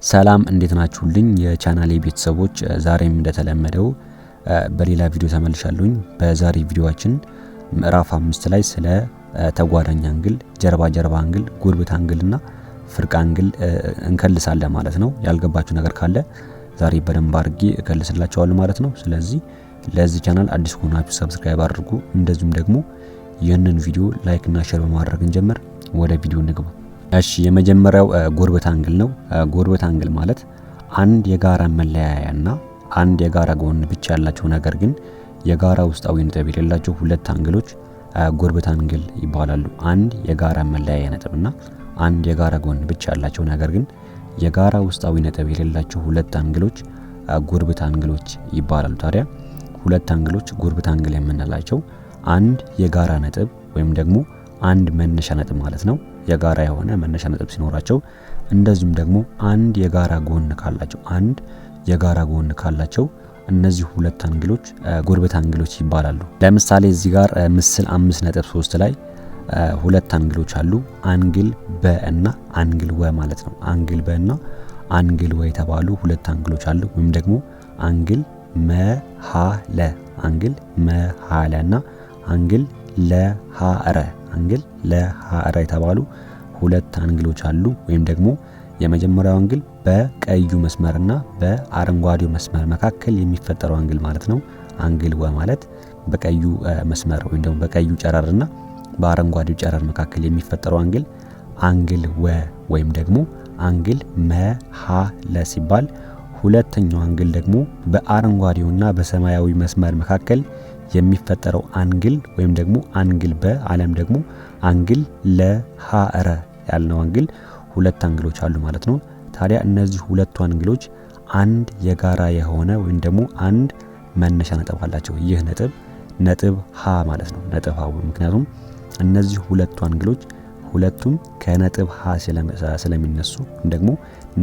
ሰላም እንዴት ናችሁልኝ የቻናሌ ቤተሰቦች፣ ዛሬም እንደተለመደው በሌላ ቪዲዮ ተመልሻለሁኝ። በዛሬ ቪዲዮአችን ምዕራፍ 5 ላይ ስለ ተጓዳኝ angle፣ ጀርባ ጀርባ angle፣ ጉርብት angle እና ፍርቅ angle እንከልሳለን ማለት ነው። ያልገባችሁ ነገር ካለ ዛሬ በደንብ አድርጌ እከልስላችኋለሁ ማለት ነው። ስለዚህ ለዚህ ቻናል አዲስ ከሆናችሁ subscribe አድርጉ። እንደዚሁም ደግሞ ይህንን ቪዲዮ like እና share በማድረግ እንጀምር። ወደ ቪዲዮ እንግባ። እሺ፣ የመጀመሪያው ጉርብት angle ነው። ጉርብት angle ማለት አንድ የጋራ መለያያና አንድ የጋራ ጎን ብቻ ያላቸው ነገር ግን የጋራ ውስጣዊ ነጥብ የሌላቸው ሁለት angle ኦች ጉርብት angle ይባላሉ። አንድ የጋራ መለያያ ነጥብና አንድ የጋራ ጎን ብቻ ያላቸው ነገር ግን የጋራ ውስጣዊ ነጥብ የሌላቸው ሁለት angle ኦች ጉርብት angle ኦች ይባላሉ። ታዲያ ሁለት angle ኦች ጉርብት angle የምንላቸው አንድ የጋራ ነጥብ ወይም ደግሞ አንድ መነሻ ነጥብ ማለት ነው፣ የጋራ የሆነ መነሻ ነጥብ ሲኖራቸው፣ እንደዚሁም ደግሞ አንድ የጋራ ጎን ካላቸው፣ አንድ የጋራ ጎን ካላቸው እነዚህ ሁለት angle ኦች ጉርብት angle ኦች ይባላሉ። ለምሳሌ እዚህ ጋር ምስል 5.3 ላይ ሁለት angle ኦች አሉ። Angle በ እና angle ወ ማለት ነው። Angle በ እና angle ወ የተባሉ ሁለት angle ኦች አሉ። ወይም ደግሞ angle መ ሀ ለ፣ angle መ ሀ ለ እና angle ለ ሀ ረ፣ angle ለ ሀ ረ የተባሉ ሁለት angle ኦች አሉ። ወይም ደግሞ የመጀመሪያው angle በቀዩ መስመርና በአረንጓዴው መስመር መካከል የሚፈጠረው angle ማለት ነው። Angle ወ ማለት በቀዩ መስመር ወይም ደግሞ በቀዩ ጨረርና በአረንጓዴው ጨረር መካከል የሚፈጠረው angle angle ወ ወይም ደግሞ angle መ ሀ ለ ሲባል፣ ሁለተኛው angle ደግሞ በአረንጓዴውና በሰማያዊ መስመር መካከል የሚፈጠረው angle ወይም ደግሞ angle በ አለም ደግሞ angle ለ ሀ ረ ያልነው angle፣ ሁለት angle ኦች አሉ ማለት ነው። ታዲያ እነዚህ ሁለቱ angle ኦች አንድ የጋራ የሆነ ወይም ደግሞ አንድ መነሻ ነጥብ አላቸው። ይህ ነጥብ ነጥብ ሀ ማለት ነው። ነጥብ ሀ፣ ምክንያቱም እነዚህ ሁለቱ angle ኦች ሁለቱም ከነጥብ ሀ ስለሚነሱ ወይም ደግሞ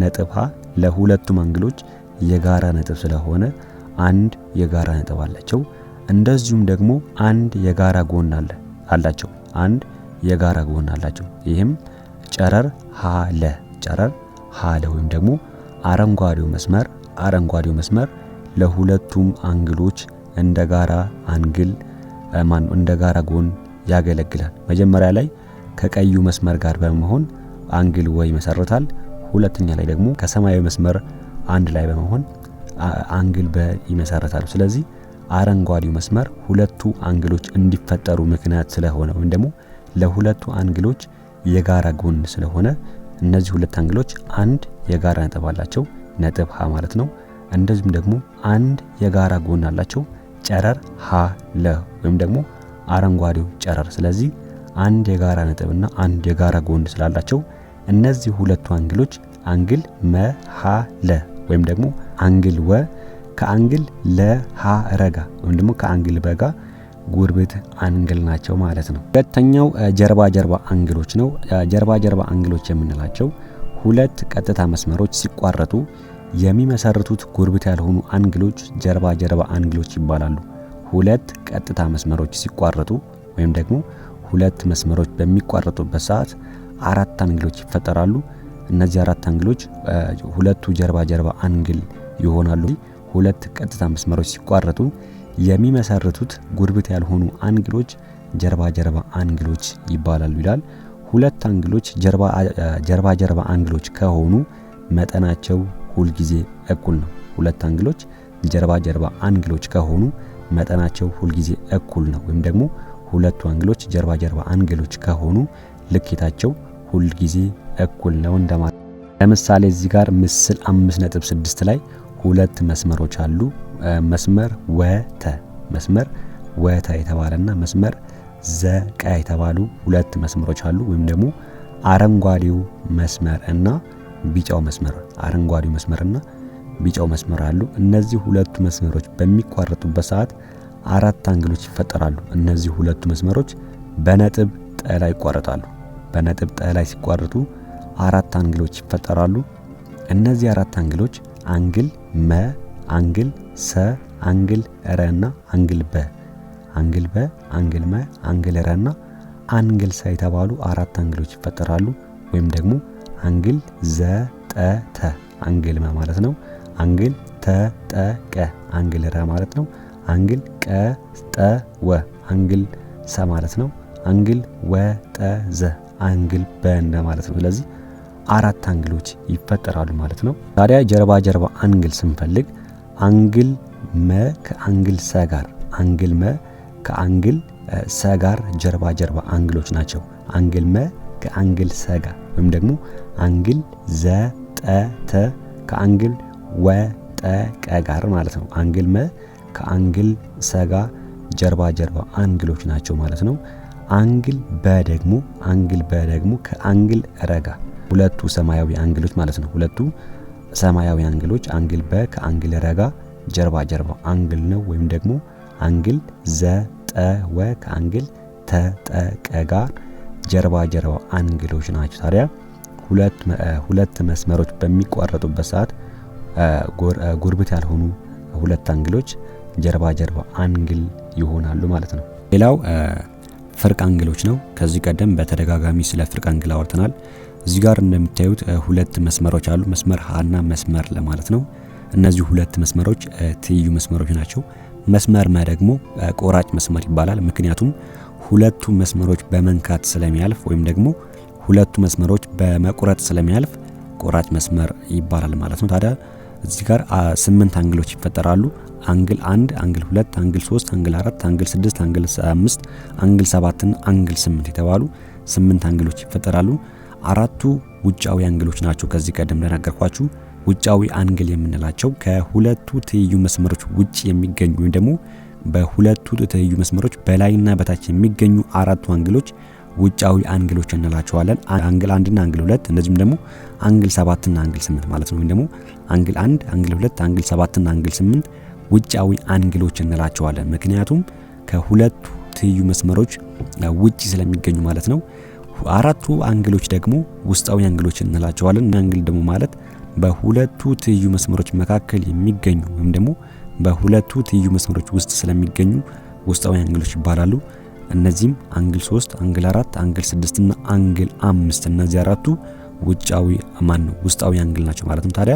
ነጥብ ሀ ለሁለቱም angle ኦች የጋራ ነጥብ ስለሆነ አንድ የጋራ ነጥብ አላቸው። እንደዚሁም ደግሞ አንድ የጋራ ጎን አላቸው። አንድ የጋራ ጎን አላቸው። ይህም ጨረር ሀ ለ፣ ጨረር ሀ ለ ወይም ደግሞ አረንጓዴው መስመር፣ አረንጓዴው መስመር ለሁለቱም angle ኦች እንደ ጋራ angle ማን እንደ ጋራ ጎን ያገለግላል። መጀመሪያ ላይ ከቀዩ መስመር ጋር በመሆን angle ወ ይመሰርታል። ሁለተኛ ላይ ደግሞ ከሰማያዊ መስመር አንድ ላይ በመሆን angle በ ይመሰርታሉ። ስለዚህ አረንጓዴው መስመር ሁለቱ angle ኦች እንዲፈጠሩ ምክንያት ስለሆነ ወይም ደግሞ ለሁለቱ angle ኦች የጋራ ጎን ስለሆነ እነዚህ ሁለት angle ኦች አንድ የጋራ ነጥብ አላቸው፣ ነጥብ ሀ ማለት ነው። እንደዚሁም ደግሞ አንድ የጋራ ጎን አላቸው፣ ጨረር ሀ ለ ወይም ደግሞ አረንጓዴው ጨረር። ስለዚህ አንድ የጋራ ነጥብና አንድ የጋራ ጎን ስላላቸው እነዚህ ሁለቱ angle ኦች angle መ ሀ ለ ወይም ደግሞ angle ወ ከ angle ለ ሀ ረ ጋ ወይም ደግሞ ከ angle በ ጋ ጉርብት angle ናቸው ማለት ነው። ሁለተኛው ጀርባ ጀርባ angle ኦች ነው። ጀርባ ጀርባ angle ኦች የምንላቸው ሁለት ቀጥታ መስመሮች ሲቋረጡ የሚመሰርቱት ጉርብት ያልሆኑ angle ኦች ጀርባ ጀርባ angle ኦች ይባላሉ። ሁለት ቀጥታ መስመሮች ሲቋረጡ ወይም ደግሞ ሁለት መስመሮች በሚቋረጡበት ሰዓት አራት angle ኦች ይፈጠራሉ። እነዚህ አራት angle ኦች ሁለቱ ጀርባ ጀርባ angle ይሆናሉ። ሁለት ቀጥታ መስመሮች ሲቋረጡ የሚመሰርቱት ጉርብት ያልሆኑ angle ኦች ጀርባ ጀርባ angle ኦች ይባላሉ ይላል። ሁለት angle ኦች ጀርባ ጀርባ angle ኦች ከሆኑ መጠናቸው ሁልጊዜ እኩል ነው። ሁለት angle ኦች ጀርባ ጀርባ angle ኦች ከሆኑ መጠናቸው ሁልጊዜ እኩል ነው። ወይም ደግሞ ሁለቱ angle ኦች ጀርባ ጀርባ angle ኦች ከሆኑ ልኬታቸው ሁልጊዜ እኩል ነው እንደማለት። ለምሳሌ እዚህ ጋር ምስል 5.6 ላይ ሁለት መስመሮች አሉ። መስመር ወተ፣ መስመር ወተ የተባለና መስመር ዘቀ የተባሉ ሁለት መስመሮች አሉ። ወይም ደግሞ አረንጓዴው መስመር እና ቢጫው መስመር፣ አረንጓዴው መስመር እና ቢጫው መስመር አሉ። እነዚህ ሁለቱ መስመሮች በሚቋረጡበት ሰዓት አራት angle ኦች ይፈጠራሉ። እነዚህ ሁለቱ መስመሮች በነጥብ ጠ ላይ ይቋረጣሉ። በነጥብ ጠ ላይ ሲቋረጡ አራት angle ኦች ይፈጠራሉ። እነዚህ አራት angle ኦች angle መ፣ angle ሰ፣ angle ረ እና angle በ፣ angle በ፣ angle መ፣ angle ረ እና angle ሰ የተባሉ አራት angle ኦች ይፈጠራሉ። ወይም ደግሞ angle ዘ ጠ ተ፣ angle መ ማለት ነው። angle ተጠቀ angle ረ ማለት ነው። angle ቀጠወ angle ሰ ማለት ነው። angle ወጠዘ angle በ ማለት ነው። ስለዚህ አራት angle ኦች ይፈጠራሉ ማለት ነው። ታዲያ ጀርባ ጀርባ angle ስንፈልግ angle መ ከ angle ሰ ጋር angle መ ከ angle ሰ ጋር ጀርባ ጀርባ angle ኦች ናቸው። angle መ ከ angle ሰ ጋር ወይም ደግሞ angle ዘ ጠ ተ ከ angle ወ ጠ ቀ ጋር ማለት ነው። angle መ ከ angle ሰ ጋር ጀርባ ጀርባ angle ኦች ናቸው ማለት ነው። angle በ ደግሞ angle በ ደግሞ ከ angle ረ ጋር ሁለቱ ሰማያዊ angle ኦች ማለት ነው። ሁለቱ ሰማያዊ angle ኦች angle በ ከ angle ረ ጋር ጀርባ ጀርባ angle ነው። ወይም ደግሞ angle ዘ ጠ ወ ከ angle ተ ጠ ቀ ጋር ጀርባ ጀርባ angle ኦች ናቸው። ታዲያ ሁለት መስመሮች በሚቋረጡበት ሰዓት ጉርብት ያልሆኑ ሁለት angle ኦች ጀርባ ጀርባ angle ይሆናሉ ማለት ነው። ሌላው ፍርቅ angle ኦች ነው። ከዚህ ቀደም በተደጋጋሚ ስለ ፍርቅ angle አውርተናል። እዚህ ጋር እንደምታዩት ሁለት መስመሮች አሉ። መስመር ሀ እና መስመር ለ ማለት ነው። እነዚህ ሁለት መስመሮች ትይዩ መስመሮች ናቸው። መስመር መ ደግሞ ቆራጭ መስመር ይባላል። ምክንያቱም ሁለቱ መስመሮች በመንካት ስለሚያልፍ ወይም ደግሞ ሁለቱ መስመሮች በመቁረጥ ስለሚያልፍ ቆራጭ መስመር ይባላል ማለት ነው። ታዲያ እዚህ ጋር 8 angle ኦች ይፈጠራሉ። angle 1፣ angle 2፣ angle 3፣ angle 4፣ angle 6፣ angle 5፣ angle 7 እና angle 8 የተባሉ 8 angle ኦች ይፈጠራሉ። አራቱ ውጫዊ angle ኦች ናቸው። ከዚህ ቀደም እንደነገርኳችሁ ውጫዊ angle የምንላቸው ከሁለቱ ትይዩ መስመሮች ውጭ የሚገኙ ወይም ደግሞ በሁለቱ ትይዩ መስመሮች በላይና በታች የሚገኙ አራቱ angle ኦች ውጫዊ angle ኦች እንላቸዋለን። angle 1 እና angle 2 እንደዚሁም ደግሞ angle 7 እና angle 8 ማለት ነው። ወይም ደግሞ angle 1፣ angle 2፣ angle 7 እና angle 8 ውጫዊ angle ኦች እንላቸዋለን። ምክንያቱም ከሁለቱ ትይዩ መስመሮች ውጪ ስለሚገኙ ማለት ነው። አራቱ angle ኦች ደግሞ ውስጣዊ angle ኦች እንላቸዋለን። angle ደግሞ ማለት በሁለቱ ትይዩ መስመሮች መካከል የሚገኙ ወይም ደግሞ በሁለቱ ትይዩ መስመሮች ውስጥ ስለሚገኙ ውስጣዊ angle ኦች ይባላሉ። እነዚህም angle 3፣ angle 4፣ angle 6 እና angle 5 እነዚህ አራቱ ውጫዊ ማን ነው ውስጣዊ angle ናቸው ማለት ነው። ታዲያ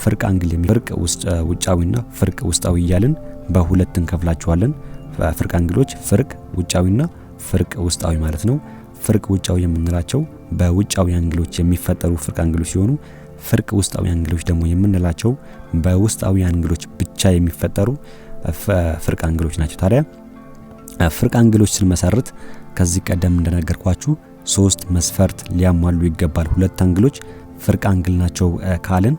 ፍርቅ angle ፍርቅ ውጫዊና ፍርቅ ውስጣዊ እያልን በሁለት እንከፍላቸዋለን። ፍርቅ angle ኦች ፍርቅ ውጫዊና ፍርቅ ውስጣዊ ማለት ነው። ፍርቅ ውጫዊ የምንላቸው በውጫዊ angle ኦች የሚፈጠሩ ፍርቅ angle ኦች ሲሆኑ ፍርቅ ውስጣዊ angle ኦች ደግሞ የምንላቸው በውስጣዊ angle ኦች ብቻ የሚፈጠሩ ፍርቅ angle ኦች ናቸው። ታዲያ ፍርቅ angle ኦች ስንመሰርት ከዚህ ቀደም እንደነገርኳችሁ ሶስት መስፈርት ሊያሟሉ ይገባል። ሁለት angle ኦች ፍርቅ angle ናቸው ካልን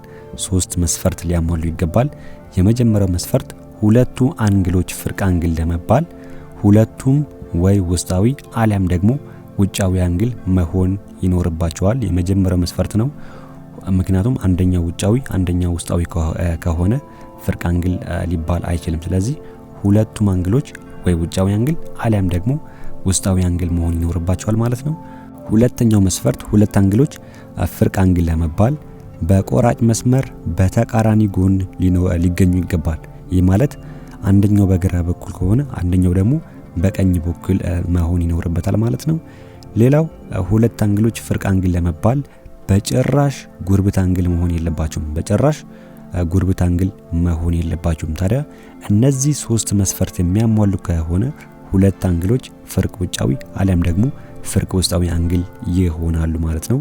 ሶስት መስፈርት ሊያሟሉ ይገባል። የመጀመሪያው መስፈርት ሁለቱ angle ኦች ፍርቅ angle ለመባል ሁለቱም ወይ ውስጣዊ አሊያም ደግሞ ውጫዊ angle መሆን ይኖርባቸዋል። የመጀመሪያው መስፈርት ነው። ምክንያቱም አንደኛው ውጫዊ አንደኛው ውስጣዊ ከሆነ ፍርቅ angle ሊባል አይችልም። ስለዚህ ሁለቱም angle ኦች ወይ ውጫዊ angle አሊያም ደግሞ ውስጣዊ angle መሆን ይኖርባቸዋል ማለት ነው። ሁለተኛው መስፈርት ሁለት angle ኦች ፍርቅ angle ለመባል በቆራጭ መስመር በተቃራኒ ጎን ሊገኙ ይገባል። ይህ ማለት አንደኛው በግራ በኩል ከሆነ አንደኛው ደግሞ በቀኝ በኩል መሆን ይኖርበታል ማለት ነው። ሌላው ሁለት angle ኦች ፍርቅ angle ለመባል በጭራሽ ጉርብት angle መሆን የለባቸውም። በጭራሽ ጉርብት angle መሆን የለባቸውም። ታዲያ እነዚህ ሶስት መስፈርት የሚያሟሉ ከሆነ ሁለት angle ኦች ፍርቅ ውጫዊ አሊያም ደግሞ ፍርቅ ውስጣዊ angle ይሆናሉ ማለት ነው።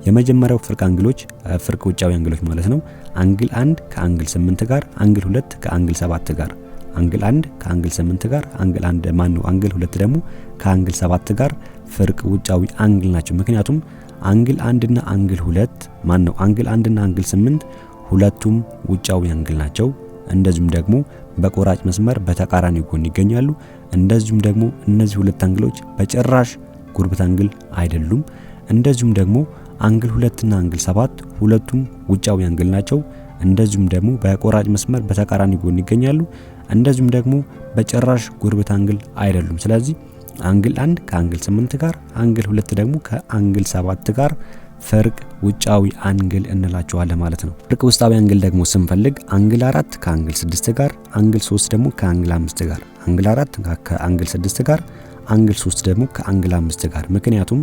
የመጀመሪያው ፍርቅ angle ኦች ፍርቅ ውጫዊ angle ኦች ማለት ነው። angle 1 ከ angle 8 ጋር፣ angle 2 ከ angle 7 ጋር፣ angle 1 ከ angle 8 ጋር፣ angle 1 ማን ነው angle 2 ደግሞ ከ angle 7 ጋር ፍርቅ ውጫዊ angle ናቸው። ምክንያቱም angle 1 እና angle 2 ማን ነው angle 1 እና angle 8 ሁለቱም ውጫዊ angle ናቸው። እንደዚሁም ደግሞ በቆራጭ መስመር በተቃራኒ ጎን ይገኛሉ። እንደዚሁም ደግሞ እነዚህ ሁለት angle ኦች በጭራሽ ጉርብት angle አይደሉም። እንደዚሁም ደግሞ angle 2 እና angle 7 ሁለቱም ውጫዊ angle ናቸው። እንደዚሁም ደግሞ በቆራጭ መስመር በተቃራኒ ጎን ይገኛሉ። እንደዚሁም ደግሞ በጭራሽ ጉርብት angle አይደሉም። ስለዚህ angle 1 ከ angle 8 ጋር፣ angle 2 ደግሞ ከ angle 7 ጋር ፍርቅ ውጫዊ angle እንላቸዋለን ማለት ነው። ፍርቅ ውስጣዊ angle ደግሞ ስንፈልግ angle 4 ከ angle 6 ጋር፣ angle 3 ደግሞ ከ angle 5 ጋር፣ angle 4 ከ angle 6 ጋር፣ angle 3 ደግሞ ከ angle 5 ጋር። ምክንያቱም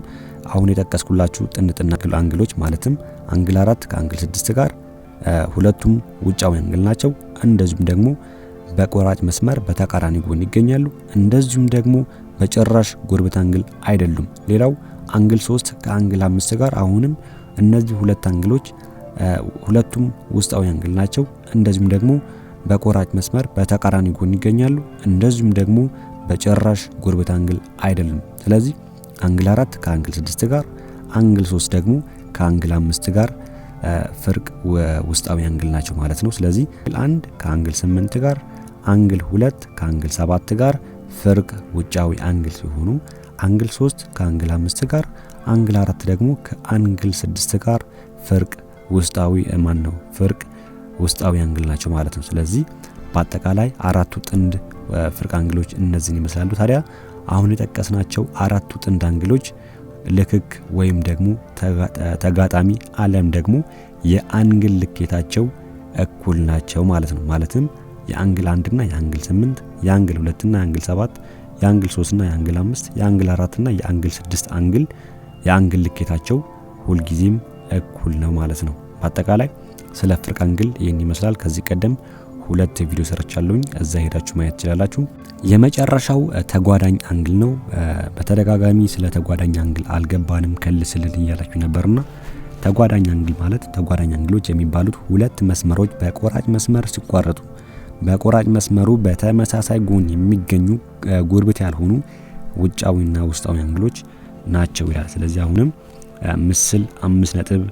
አሁን የጠቀስኩላችሁ ጥንጥና angle ኦች ማለትም angle 4 ከ angle 6 ጋር፣ ሁለቱም ውጫዊ angle ናቸው። እንደዚሁም ደግሞ በቆራጭ መስመር በተቃራኒ ጎን ይገኛሉ። እንደዚሁም ደግሞ በጭራሽ ጉርብት angle አይደሉም። ሌላው angle 3 ከ angle 5 ጋር አሁንም እነዚህ ሁለት angle ኦች ሁለቱም ውስጣዊ angle ናቸው። እንደዚሁም ደግሞ በቆራጭ መስመር በተቃራኒ ጎን ይገኛሉ። እንደዚሁም ደግሞ በጭራሽ ጉርብት angle አይደሉም። ስለዚህ angle 4 ከ angle 6 ጋር፣ angle 3 ደግሞ ከ angle 5 ጋር ፍርቅ ውስጣዊ angle ናቸው ማለት ነው። ስለዚህ angle 1 ከ angle 8 ጋር፣ angle 2 ከ angle 7 ጋር ፍርቅ ውጫዊ angle ሲሆኑ angle 3 ከ angle 5 ጋር፣ angle 4 ደግሞ ከ angle 6 ጋር ፍርቅ ውስጣዊ ማን ነው ፍርቅ ውስጣዊ angle ናቸው ማለት ነው። ስለዚህ በአጠቃላይ አራቱ ጥንድ ፍርቅ angle ኦች እነዚህን ይመስላሉ። ታዲያ አሁን የጠቀስናቸው አራቱ ጥንድ angle ኦች ልክክ ወይም ደግሞ ተጋጣሚ አለም ደግሞ የ angle ልኬታቸው እኩል ናቸው ማለት ነው። ማለትም የ angle 1 እና የ angle 8፣ የ angle 2 እና የ angle 7፣ የ angle 3 እና የ angle 5፣ የ angle 4 እና የ angle 6 angle የ angle ልኬታቸው ሁልጊዜም እኩል ነው ማለት ነው። በአጠቃላይ ስለ ፍርቅ angle ይህን ይመስላል። ከዚህ ቀደም ሁለት ቪዲዮ ሰርቻለሁኝ፣ እዛ ሄዳችሁ ማየት ትችላላችሁ። የመጨረሻው ተጓዳኝ angle ነው። በተደጋጋሚ ስለ ተጓዳኝ angle አልገባንም ከልስልን እያላችሁ ነበርና ተጓዳኝ angle ማለት ተጓዳኝ angle ኦች የሚባሉት ሁለት መስመሮች በቆራጭ መስመር ሲቋረጡ በቆራጭ መስመሩ በተመሳሳይ ጎን የሚገኙ ጉርብት ያልሆኑ ውጫዊና ውስጣዊ angle ኦች ናቸው ይላል። ስለዚህ አሁንም ምስል 5.18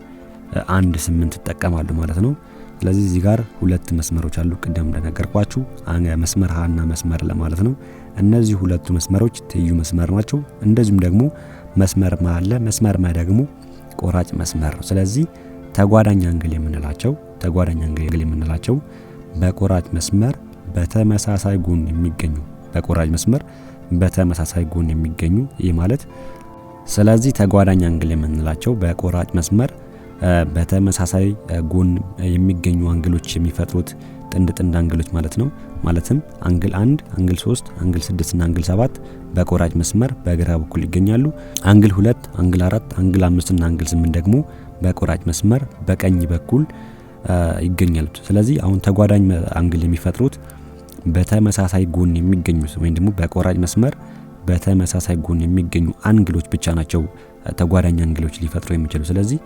ይጠቀማሉ ማለት ነው። ስለዚህ እዚህ ጋር ሁለት መስመሮች አሉ፣ ቅደም እንደነገርኳችሁ መስመር ሀ እና መስመር ለ ማለት ነው። እነዚህ ሁለቱ መስመሮች ትይዩ መስመር ናቸው። እንደዚሁም ደግሞ መስመር መ አለ። መስመር መ ደግሞ ቆራጭ መስመር ነው። ስለዚህ ተጓዳኝ angle የምንላቸው ተጓዳኝ angle የምንላቸው በቆራጭ መስመር በተመሳሳይ ጎን የሚገኙ በቆራጭ መስመር በተመሳሳይ ጎን የሚገኙ ይህ ማለት ስለዚህ ተጓዳኝ angle የምንላቸው በቆራጭ መስመር በተመሳሳይ ጎን የሚገኙ angle ኦች የሚፈጥሩት ጥንድ ጥንድ angle ኦች ማለት ነው። ማለትም angle 1፣ angle 3፣ angle 6 እና angle 7 በቆራጭ መስመር በግራ በኩል ይገኛሉ። angle 2፣ angle 4፣ angle 5 እና angle 8 ደግሞ በቆራጭ መስመር በቀኝ በኩል ይገኛሉ። ስለዚህ አሁን ተጓዳኝ angle የሚፈጥሩት በተመሳሳይ ጎን የሚገኙት ወይም ደግሞ በቆራጭ መስመር በተመሳሳይ ጎን የሚገኙ angle ኦች ብቻ ናቸው ተጓዳኝ angle ኦች ሊፈጥሩ የሚችሉ። ስለዚህ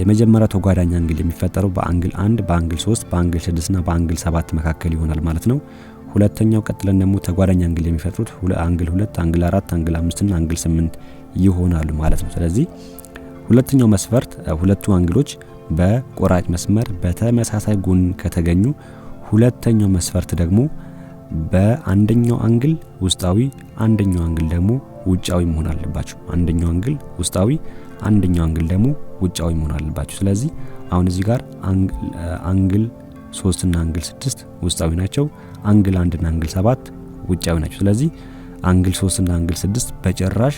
የመጀመሪያው ተጓዳኝ angle የሚፈጠረው በ angle 1፣ በ angle 3፣ በ angle 6 እና በ angle 7 መካከል ይሆናል ማለት ነው። ሁለተኛው ቀጥለን ደግሞ ተጓዳኝ angle የሚፈጥሩት angle 2፣ angle 4፣ angle 5 እና angle 8 ይሆናሉ ማለት ነው። ስለዚህ ሁለተኛው መስፈርት ሁለቱ angle ኦች በቆራጭ መስመር በተመሳሳይ ጎን ከተገኙ፣ ሁለተኛው መስፈርት ደግሞ በአንደኛው angle ውስጣዊ አንደኛው angle ደግሞ ውጫዊ መሆን አለባቸው። አንደኛው angle ውስጣዊ አንደኛው angle ደግሞ ውጫዊ መሆን አለባቸው። ስለዚህ አሁን እዚህ ጋር angle 3 እና angle 6 ውስጣዊ ናቸው። angle 1 እና angle 7 ውጫዊ ናቸው። ስለዚህ angle 3 እና angle 6 በጭራሽ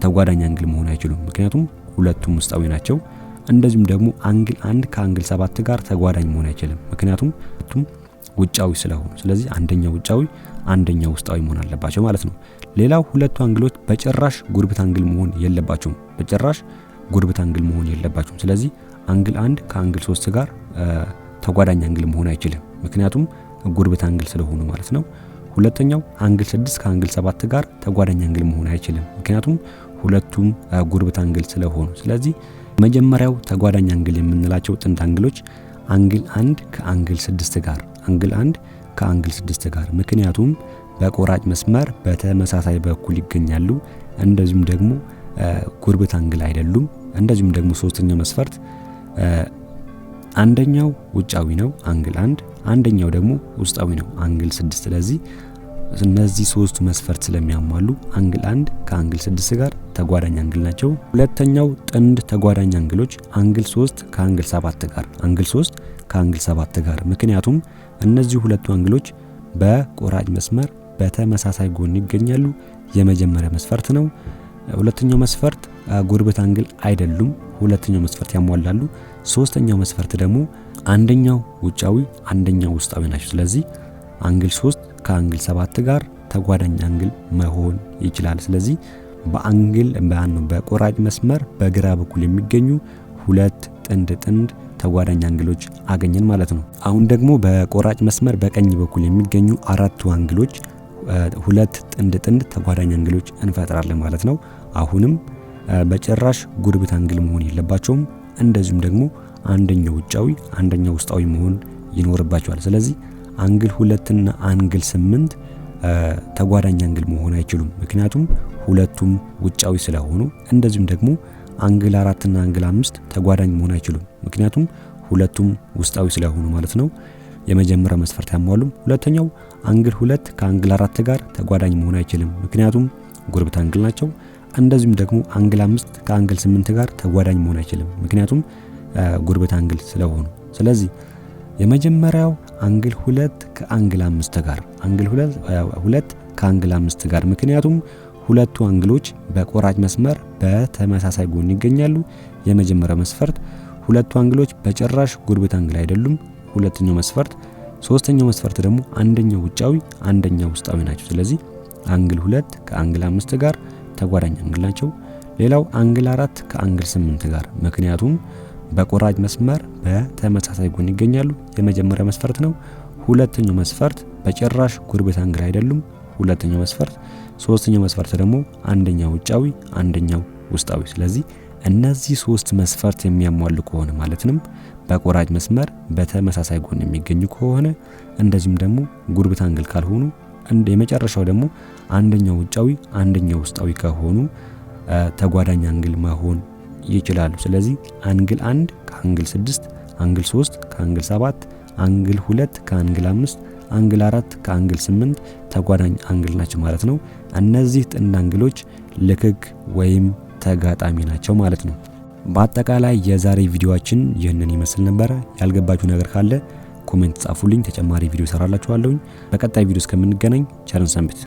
ተጓዳኝ angle መሆን አይችሉም፣ ምክንያቱም ሁለቱም ውስጣዊ ናቸው። እንደዚሁም ደግሞ angle 1 ከ angle 7 ጋር ተጓዳኝ መሆን አይችልም፣ ምክንያቱም ሁለቱም ውጫዊ ስለሆኑ። ስለዚህ አንደኛው ውጫዊ አንደኛው ውስጣዊ መሆን አለባቸው ማለት ነው። ሌላው ሁለቱ angle ኦች በጭራሽ ጉርብት angle መሆን የለባቸውም። በጭራሽ ጉርብት angle መሆን የለባቸውም። ስለዚህ angle 1 ከ angle 3 ጋር ተጓዳኝ angle መሆን አይችልም፣ ምክንያቱም ጉርብት angle ስለሆኑ ማለት ነው። ሁለተኛው angle 6 ከ angle 7 ጋር ተጓዳኝ angle መሆን አይችልም፣ ምክንያቱም ሁለቱም ጉርብት angle ስለሆኑ። ስለዚህ መጀመሪያው ተጓዳኝ angle የምንላቸው ጥንድ angle ኦች angle 1 ከ angle 6 ጋር angle 1 ከ angle 6 ጋር፣ ምክንያቱም በቆራጭ መስመር በተመሳሳይ በኩል ይገኛሉ። እንደዚሁም ደግሞ ጉርብት angle አይደሉም። እንደዚሁም ደግሞ ሶስተኛው መስፈርት አንደኛው ውጫዊ ነው angle 1፣ አንደኛው ደግሞ ውስጣዊ ነው angle 6። ስለዚህ እነዚህ ሶስቱ መስፈርት ስለሚያሟሉ angle 1 ከ angle 6 ጋር ተጓዳኝ angle ናቸው። ሁለተኛው ጥንድ ተጓዳኝ angle ኦች angle 3 ከ angle 7 ጋር angle 3 ከ angle 7 ጋር፣ ምክንያቱም እነዚህ ሁለቱ angle ኦች በቆራጭ መስመር በተመሳሳይ ጎን ይገኛሉ። የመጀመሪያ መስፈርት ነው። ሁለተኛው መስፈርት ጉርብት angle አይደሉም። ሁለተኛው መስፈርት ያሟላሉ። ሶስተኛው መስፈርት ደግሞ አንደኛው ውጫዊ አንደኛው ውስጣዊ ናቸው። ስለዚህ angle 3 ከ angle 7 ጋር ተጓዳኝ angle መሆን ይችላል። ስለዚህ በ angle በቆራጭ መስመር በግራ በኩል የሚገኙ ሁለት ጥንድ ጥንድ ተጓዳኝ angle ኦች አገኘን ማለት ነው። አሁን ደግሞ በቆራጭ መስመር በቀኝ በኩል የሚገኙ አራቱ angle ኦች ሁለት ጥንድ ጥንድ ተጓዳኝ angle ኦች እንፈጥራለን ማለት ነው። አሁንም በጭራሽ ጉርብት angle መሆን የለባቸውም። እንደዚሁም ደግሞ አንደኛው ውጫዊ አንደኛው ውስጣዊ መሆን ይኖርባቸዋል። ስለዚህ angle 2 እና angle 8 ተጓዳኝ angle መሆን አይችሉም፣ ምክንያቱም ሁለቱም ውጫዊ ስለሆኑ። እንደዚሁም ደግሞ angle 4 እና angle 5 ተጓዳኝ መሆን አይችሉም፣ ምክንያቱም ሁለቱም ውስጣዊ ስለሆኑ ማለት ነው። የመጀመሪያው መስፈርት አያሟሉም። ሁለተኛው angle 2 ከ angle 4 ጋር ተጓዳኝ መሆን አይችልም፣ ምክንያቱም ጉርብት angle ናቸው። እንደዚሁም ደግሞ angle 5 ከ angle 8 ጋር ተጓዳኝ መሆን አይችልም፣ ምክንያቱም ጉርብት angle ስለሆኑ። ስለዚህ የመጀመሪያው angle 2 ከ angle 5 ጋር፣ angle 2 ከ angle 5 ጋር፣ ምክንያቱም ሁለቱ angle ኦች በቆራጭ መስመር በተመሳሳይ ጎን ይገኛሉ። የመጀመሪያው መስፈርት። ሁለቱ angle ኦች በጭራሽ ጉርብት angle አይደሉም። ሁለተኛው መስፈርት። ሶስተኛው መስፈርት ደግሞ አንደኛው ውጫዊ አንደኛው ውስጣዊ ናቸው። ስለዚህ angle 2 ከ angle 5 ጋር ተጓዳኝ angle ናቸው። ሌላው angle 4 ከ angle 8 ጋር፣ ምክንያቱም በቆራጭ መስመር በተመሳሳይ ጎን ይገኛሉ። የመጀመሪያው መስፈርት ነው። ሁለተኛው መስፈርት በጭራሽ ጉርብት angle አይደሉም። ሁለተኛው መስፈርት። ሶስተኛው መስፈርት ደግሞ አንደኛው ውጫዊ አንደኛው ውስጣዊ። ስለዚህ እነዚህ ሶስት መስፈርት የሚያሟሉ ከሆነ፣ ማለትም በቆራጭ መስመር በተመሳሳይ ጎን የሚገኙ ከሆነ፣ እንደዚሁም ደግሞ ጉርብት angle ካልሆኑ፣ እንደ የመጨረሻው ደግሞ አንደኛው ውጫዊ አንደኛው ውስጣዊ ከሆኑ ተጓዳኝ angle መሆን ይችላሉ። ስለዚህ angle 1 ከ angle 6፣ angle 3 ከ angle 7፣ angle 2 ከ angle 5፣ angle 4 ከ angle 8 ተጓዳኝ angle ናቸው ማለት ነው። እነዚህ ጥንድ angle ኦች ልክክ ወይም ተጋጣሚ ናቸው ማለት ነው። በአጠቃላይ የዛሬ ቪዲዮአችን ይህንን ይመስል ነበረ። ያልገባችሁ ነገር ካለ comment ጻፉልኝ፣ ተጨማሪ ቪዲዮ እሰራላችኋለሁኝ። በቀጣይ ቪዲዮ እስከምንገናኝ ቸር እንሰንብት።